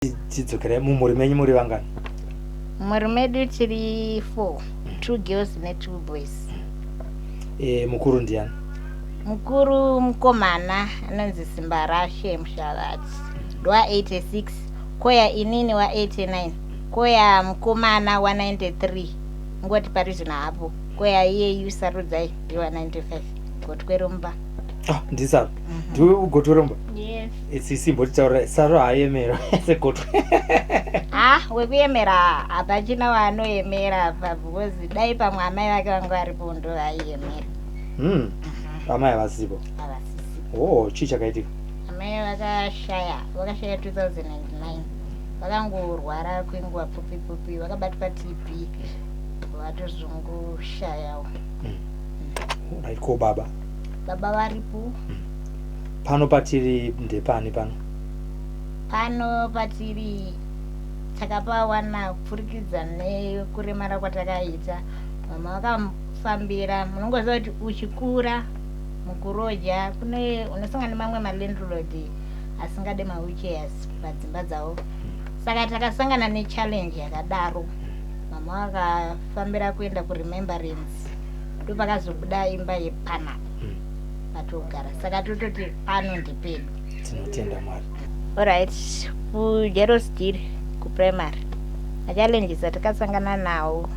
Tidzokerai mumhuri menyu, muri vangani? Mumhuri medu tiri four, two girls netwo boys. Mukuru ndiani? Mukuru mukomana anonzi Simbarashe Mushavati, ndowa86. Koya inini wa89, koya mukomana wa93, ngoti pari zvino hapo. Koya iyeyu Sarudzai ndewa95, gotwe romba. Ah, ndiSaru? Ndiwe gotwe romba? Yes. Sisi, mbotitaurira, Saru haayemera segotwe? Ha, wekuyemera hapachina waanoyemera apa, because dai pamwe amai vake vanga varipo, ndo vaiyemera. Amai havasipo? Havasisi. Oh, chii chakaitika? Amai vakashaya 2009, vakangorwara kwenguva pfupi pfupi, vakabatwa TB, vatozongoshayawo. Right, ko baba? Baba varipo. Pano patiri ndepani pano? Pano patiri takapawana kupfurikidza nekuremara kwatakaita. Mama vakafambira, munongoziva kuti uchikura mukuroja kune unosangana nemamwe malandlord asingade mawheelchairs padzimba dzavo, saka takasangana nechallenge yakadaro. Mama vakafambira kuenda kuRemembrance, ndopakazobuda imba yepanapa patogara, saka tototi pano ndepedu. Tinotenda Mwari. Alright, kuJairos Jiri kuprimary, machallenges atakasangana nawo,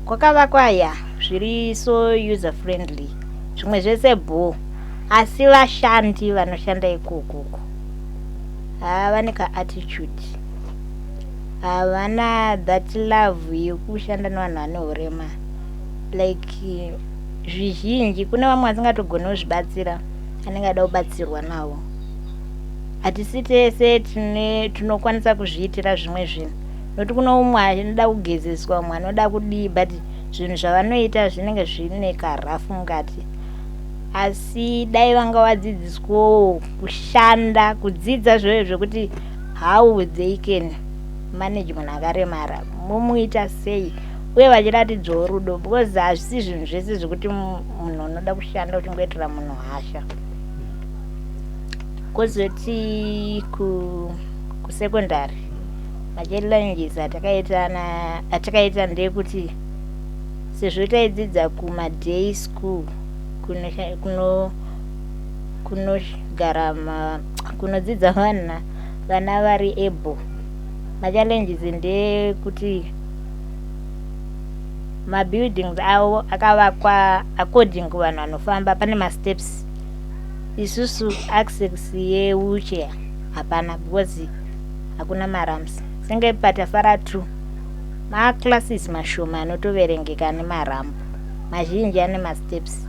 kwakavakwa ya zviri so user friendly, zvimwe zvese bho, asi vashandi vanoshanda ikokoko vane kaattitude, havana that love yekushanda nevanhu vane urema. Like zvizhinji kune vamwe vasingatogoni kuzvibatsira, anenge ada kubatsirwa navo. Hatisi tese tinokwanisa kuzviitira zvimwe zvinhu, nokuti kuno umwe anoda kugezeswa, umwe anoda kudii, but zvinhu zvavanoita zvinenge zvine karafu mukati. Asi dai vanga vadzidziswawo kushanda, kudzidza zvoyo zvekuti how they can manage munhu akaremara, momuita sei, uye vachiratidzwawo rudo, because hazvisi zvinhu zvese zvekuti munhu unoda kushanda uchingoitira munhu hasha. Kwozoti kusekondari, machallenges atakaita ndeyekuti sezvo taidzidza kumaday school, kunogara kunodzidza vana vari able, machallenges ndeyekuti mabuildings avo akavakwa according kuvanhu vanofamba, pane masteps. Isusu access yewheelchair hapana, because hakuna maramps. Senge paTafara 2, maclasses mashoma anotoverengeka nemaramp, mazhinji ane masteps.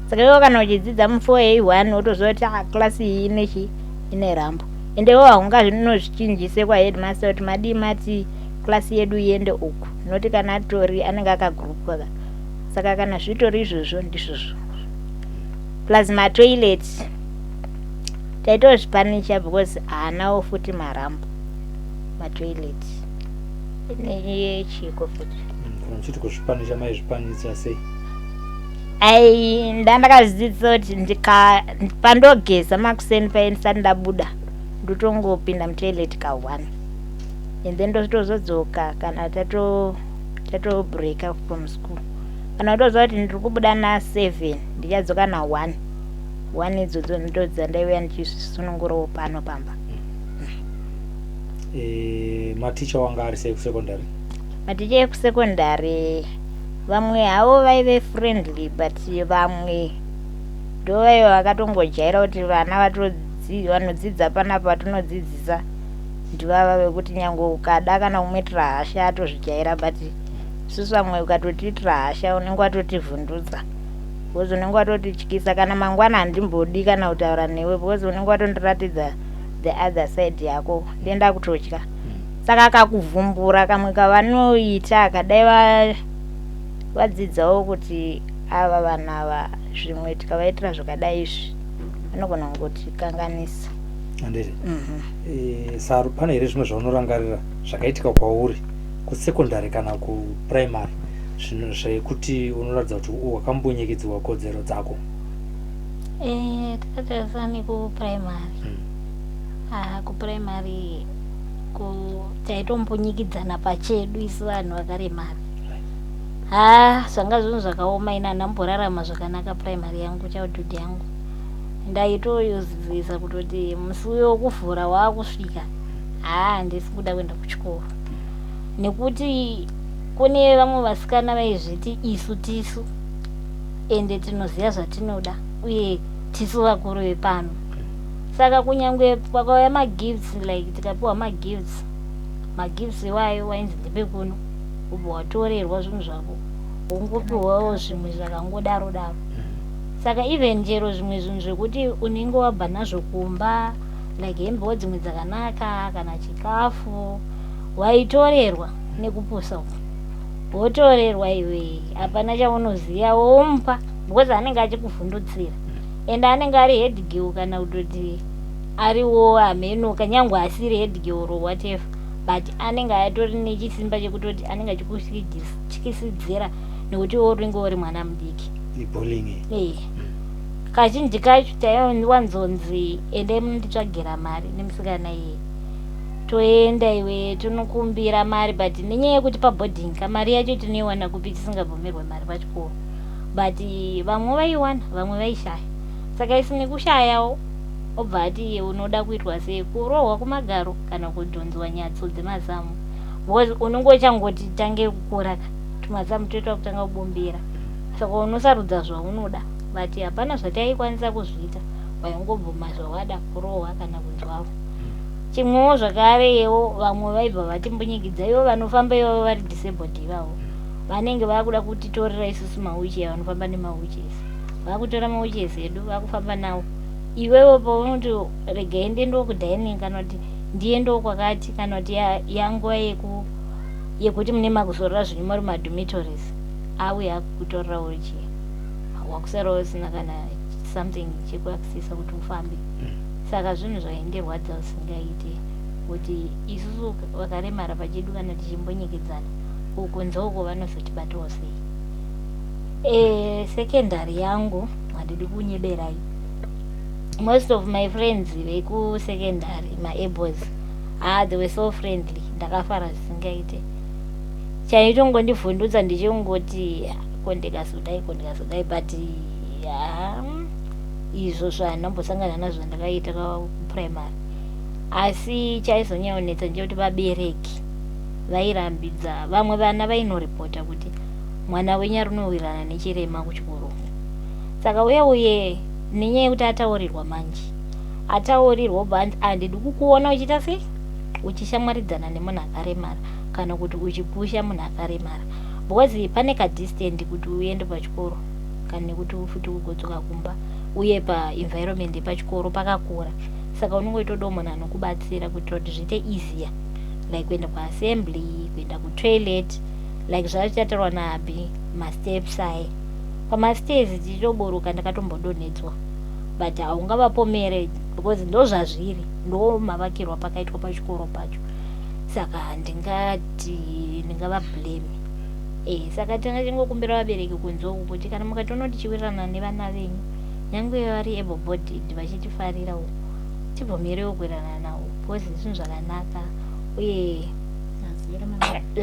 Saka iwo kana uchidzidza mu4A1, wotoziva kuti ah, class iyi inechi ine ramp, ende iwo haungazvinozvichinjise kwaheadmaster kuti madii mati class yedu iende uku, noti kana atori anenge akagrupwa. Saka kana zvitori izvozvo, ndizvozvo. Plus matoilet taitozvipanisha because haanawo futi maramp matoilet nechiko futi. Kana muchiti kuzvipanisha, maizvipanisa sei? Ai, ndandakazvidzidzisa kuti ndika pandogeza makuseni paye, ndisati ndabuda, ndotongopinda mutoilet ka1 and then ndotozodzoka kana tatobreaka from school. Kana kutoziva kuti ndiri kubuda na7, ndichadzoka na1 1, idzodzo ndo dzandaiuya ndichisunungurawo pano pamba. Maticha wanga ari sei kusekondari? Maticha ekusekondari, vamwe havo vaive friendly, but vamwe ndo vaive vakatongojaira kuti vana vanodzidza panapa tinodzidzisa ndivava vekuti nyange ukada kana kumuitira hasha, atozvijaira. But isusu vamwe, ukatotiitira hasha, unenge watotivhundutsa, because unenge watotityisa. Kana mangwana handimbodi kana kutaura newe, because unenge watondiratidza the other side yako, ndenda kutotya. Saka akakuvhumbura kamwe kavanoita, akadai vadzidzawo kuti ava vanhu ava, zvimwe tikavaitira zvakadai izvi, vanogona kungotikanganisa. Handiti? Saru, pane here zvimwe zvaunorangarira zvakaitika kwauri kusekondari kana kupuraimary, zvinhu zvekuti unoratidza kuti wakambunyikidzwa kodzero dzako? Takatarisa nekupuraimary. Ah, kupuraimary Ko taitombunyikidzana pachedu isu vanhu vakaremara. Ha, zvanga zvinhu zvakaoma. Ina handamborarama zvakanaka primary yangu, childhood yangu. Ndaitoyozivisa kutoti musi uyo wekuvhura waakusvika, haa, handisi kuda kuenda kuchikoro, nekuti kune vamwe vasikana vaizviti isu tisu, ende tinoziva zvatinoda, uye tisu vakuru vepano. Saka kunyange pakauya magifts, like tikapiwa magifts, magifts iwayo wainzi ndipe kuno, ubva watorerwa zvinhu zvako, wongopiwawo zvimwe zvakangodaro daro. Saka even chero zvimwe zvinhu zvekuti unenge wabva nazvo kumba, like hembewo dzimwe dzakanaka kana chikafu, waitorerwa nekupusa uku, wotorerwa iwe, hapana chaunoziva, womupa because anenge achikuvhundutsira, ende anenge ari head girl kana kutoti ariwo hameno, kanyangwe asiri head girl or whatever, but anenge atori nechisimba chekutoti anenge achikutyisidzira nekuti iwe unenge uri mwana mudiki. Ibullying. Ee, kazhinji kacho taiwanzonzi endai munonditsvagira mari nemusikana iye. Toenda iwe, tonokumbira mari, but nenyaya yekuti paboarding kamari yacho tinoiwana kupi tisingabvumirwe mari pachikoro? But vamwe vaiwana, vamwe vaishaya. Saka isi nekushayawo, obva ati unoda kuitwa sei? Kurohwa kumagaro kana kudhonzwa nyatso dzemazamu, because unenge uchangoti tange kukura ka, tumazamu toitwa kutanga kubumbira. Saka unosarudza zvaunoda, but hapana zvataikwanisa kuzviita, waingobvuma zvawada, kurohwa kana kunzwavo. Chimwewo zvakarewo, vamwe vaibva vatimbunyikidza ivo vanofamba ivavo vari disabled ivavo, vanenge vakuda kutitorera isusu mawheelchair. Vanofamba nemawheelchairs, vakutora mawheelchairs edu, vakufamba nawo. Iwewe paunoti regai ndiendewo kudining, kana kuti ndiendewo kwakati, kana kuti yanguva yekuti mune makuzorora zvinyu muri madormitories, auya akukutorera wheelchair, wakusarawo usina kana something chekuaccessa kuti ufambe. Saka zvinhu zvaindirwadza usingaite, kuti isusu vakaremara pachedu kana tichimbonyikidzana, ukunze uko vanozotibatawo sei? Secondary yangu, handidi kunyeberai, most of my friends vekusecondary maables, ah, they were so friendly. Ndakafara zvisingaite. Chaitongondivhundutsa ndichingoti ko ndikazodai, ko ndikazodai, but ha, izvo zvandambosangana nazvo zvandakaita kuprimary. Asi chaizonyanyonetsa ndechekuti vabereki vairambidza vamwe vana, vainoripota kuti mwana wenyu ari kunowirirana nechirema kuchikoro. Saka uye uye nenyaya yekuti ataurirwa manje, ataurirwa, obva anzi handidi kukuona uchiita sei, uchishamwaridzana nemunhu akaremara kana kuti uchipusha munhu akaremara, because pane kadistance kuti uende pachikoro kana nekuti futi ugodzoka kumba, uye paenvironment yepachikoro pakakura. Saka unenge uchitodawo munhu anokubatsira kuitira kuti zviite easier, like kuenda kuassembly, kuenda kutoilet, like zvazvichataurwa naAbi, masteps aya, pamastairs tichitoburuka ndakatombodonhedzwa, but haungavapomere because ndo zvazviri, ndo mavakirwa pakaitwa pachikoro pacho. Saka handingati ndingavablame. Saka tanga tingokumbira vabereki kunze uku kuti kana mukatoona tichiwirirana nevana venyu, nyange vari able bodied, vachitifarirawo, tibvumirewo kuwirirana navo, because zvinhu zvakanaka uye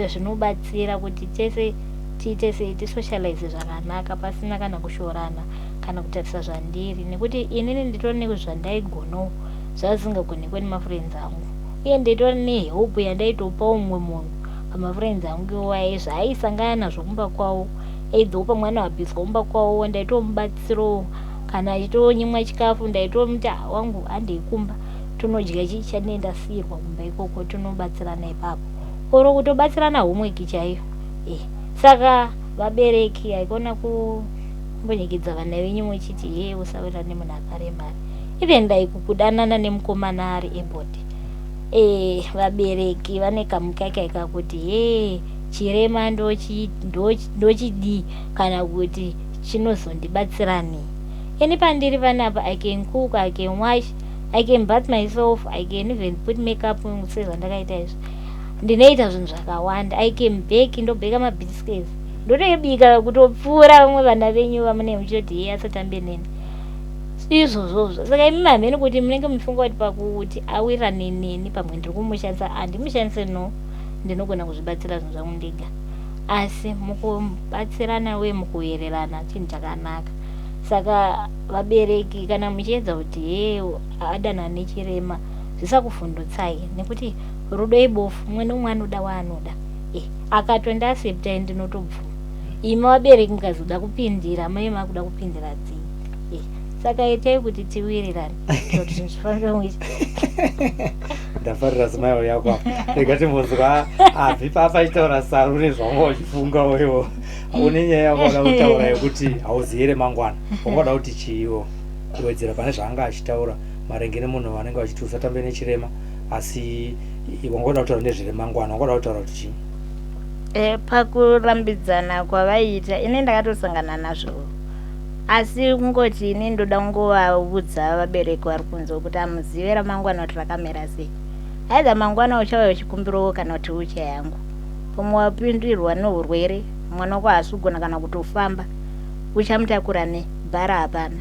zvinobatsira kuti tese tiite sei, tisocialize zvakanaka pasina kana kushorana kana kutarisa zvandiri. Nekuti inini nditori nekuzvandaigonawo zvazvisingagonekwe nemafriends angu, uye nditori nehelp yandaitopa umwe munhu pamafriends angu iwaye, zvaaisangana nazvo kumba kwavo, either pamwe anoabviswa kumba kwavo, ndaitomubatsirawo. Kana achitonyimwa chikafu, ndaitomuti, ah, wangu, handei kumba tonodya chii chandinenge ndasiyirwa kumba ikoko, tonobatsirana ipapo, oro kutobatsirana homework chaiyo. Saka vabereki, haikona kumbonyikidza vana venyu muchiti he, usawira nemunhu akaremara. Even like kudanana nemukomana ari able, vabereki vane kamukakaika kuti he, chirema ndochidii, kana kuti chinozondibatsirani ini pandiri panapa? I can cook, I can wash, I can bath myself, I can even put makeup sezvandakaita izvi. Ndinoita zvinhu zvakawanda. I can bake, ndobheka mabiscuits, ndotoibika kutopfuura vamwe vana venyu vamune muchitoti iye asatambe neni. Izvozvozvo. Saka imi hamheni kuti munenge muchifunga kuti pakuti awirirane neni pamwe ndiri kumushandisa, handimushandise, no, ndinogona kuzvibatsira zvinhu zvangu ndega. Asi mukubatsirana uye mukuwirirana chinhu chakanaka. Saka vabereki, kana muchiedza kuti he adana nechirema, zvisakuvhundutsai, nekuti rudo ibofu, mumwe nomumwe anoda waanoda. Akatondiacceptai, ndinotobvuma. Imi vabereki mukazoda kupindira, mai makuda kupindira dzii? Saka itai kuti tiwirirane kuti zvinhu zvifambe mushe. Ndafarira smile yako apa. Rega timbonzwa abvi papa achitaura. Saru, nezvawanga uchifunga wewo, une nyaya yawangada kutaura yekuti hauzivi remangwana, wangada kuti chiiwo kuwedzera pane zvaanga achitaura maringe nemunhu vanenge vachiti usatambe nechirema? Asi wangada kutaura nezveremangwana, wangada kutaura kuti chii? Pakurambidzana kwavaiita, ini ndakatosangana nazvo, asi kungoti ini ndoda kungovaudza vabereki vari kunze kuti hamuzive ramangwana kuti rakamira sei. Aidha mangwana uchauya uchikumbirawo kana kuti ucha yangu, pamwe wapindirwa neurwere, mwana wako haasi kugona kana kutofamba, uchamutakura nebhara hapana.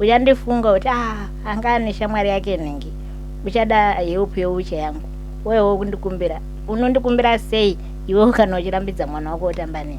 Uchandifunga kuti ah, anga ane shamwari yake nhingi, uchada help yeucha yangu, wewo kundikumbira. Unondikumbira sei iwewo kana uchirambidza mwana wako kutamba nei?